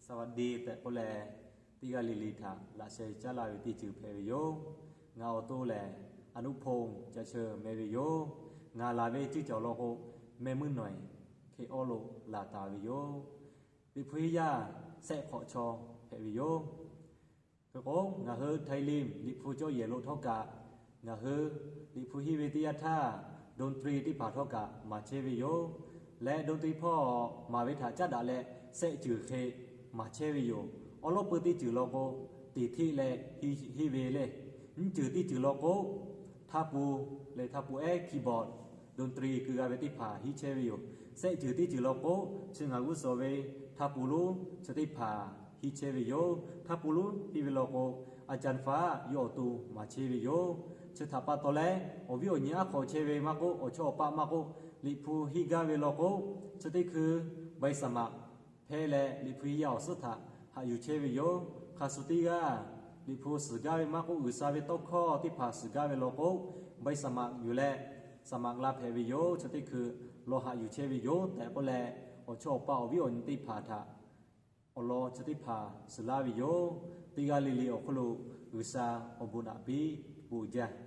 สวัสดี tehꞈ k'oˆ leh, teˇ g'aˇ le le htaꞈ laꞈ sheh caˉ laˇ ve teˇ ceuˬ hpehꞈ ve yoˬ. Ngaˬ awˬ to lehˬ, อนุพงษ์ Caˇ Cheu meh ve yoˬ. Ngaˬ laˬ ve ceuˬ cawˬ law k'o, meh meuˇ nawehˬ hk'e awˉ lo laˬ taˍ ve yoˬ. Liꞈ hpu hiˉ yaˇ shehˆ hk'awꞈ chaw hpehꞈ ve yoˬ. Hk'e k'o, ngaˬ hui Htaiˍ Lim Liꞈ hpu cawˇ yehˬ lo htawˇ kaꞈ, ngaˬ hui Liꞈ hpu hiˉ ve teˇ yanˇ htaˇ, ดนตรี teˇ hpaˍ htawˇ kaꞈ maˍ chehˇ ve yoˬ. Leh ดนตรี hpawˇ maˍ ve htaꞈ caˉ daꞈ leh, shehˆ ceuˬ hk'e maˍ chehˇ ve yoˬ. Awˉ lawˉ peuˇ teˇ ceuˬ law k'o, teˍ hteˆ leh hiˆ ve le. Nyiˇ ceuˬ teˇ ceuˬ law k'o, htaˇ pu leh htaˇ pu ehˉ keyboard, ดนตรี keu g'a ve teˇ hpaˍ hiˆ chehˇ ve yoˬ. Shehˆ ceuˬ teˇ ceuˬ law k'o, chi ngaˬ g'uˇ suhˍ ve htaˇ pu lonˉ chi teˇ hpaˍ hiˆ chehˇ ve yoˬ. Htaˇ pu lonˉ piˇ ve law k'o, อาจารย์ฟ้า yawˇ awˬ to maˍ chehˇ ve yoˬ. Chi htaꞈ pa taw leh, awˬ viˉ awˬ nyi aˉ hk'awꞈ chehˇ ve maˇ k'oˆ, awˬ chawˇ awˬ paˆ maˇ k'oˆ, Liꞈ hpu hiˉ gaˇ ve law k'o, chi teˇ hkui ใบสมัคร hpehˇ leh, Liꞈ hpu hiˉ yaˇ awˬ suhˉ htaꞈ haꞈ yuˬ chehˇ ve yoˬ. Hk'a shuˍ teˇ g'aˇ, Liꞈ hpu suhˍ gaˇ ve maˇ k'oˆ, G'uiˬsha ve tawˇ hkawˇ teˇ hpaˍ suhˍ gaˇ ve law k'o, ใบสมัคร yuˬ leh, สมัคร la hpehꞈ ve yoˬ. Chi teˇ hkui law haꞈ yuˬ chehˇ ve yoˬ tehꞈ k'oˆ leh, awˬ chawˇ awˬ paˆ awˬ viˉ awˬ nyi teˇ hpaˍ htaꞈ awˬ lawn chi teˇ hpaˍ suhˍ laˇ ve yoˬ. Teˇ g'aˇ le le awˬ hk'oˆ lo G'uiˬsha awˬ bon naꞈ piˇ bon jaˇ.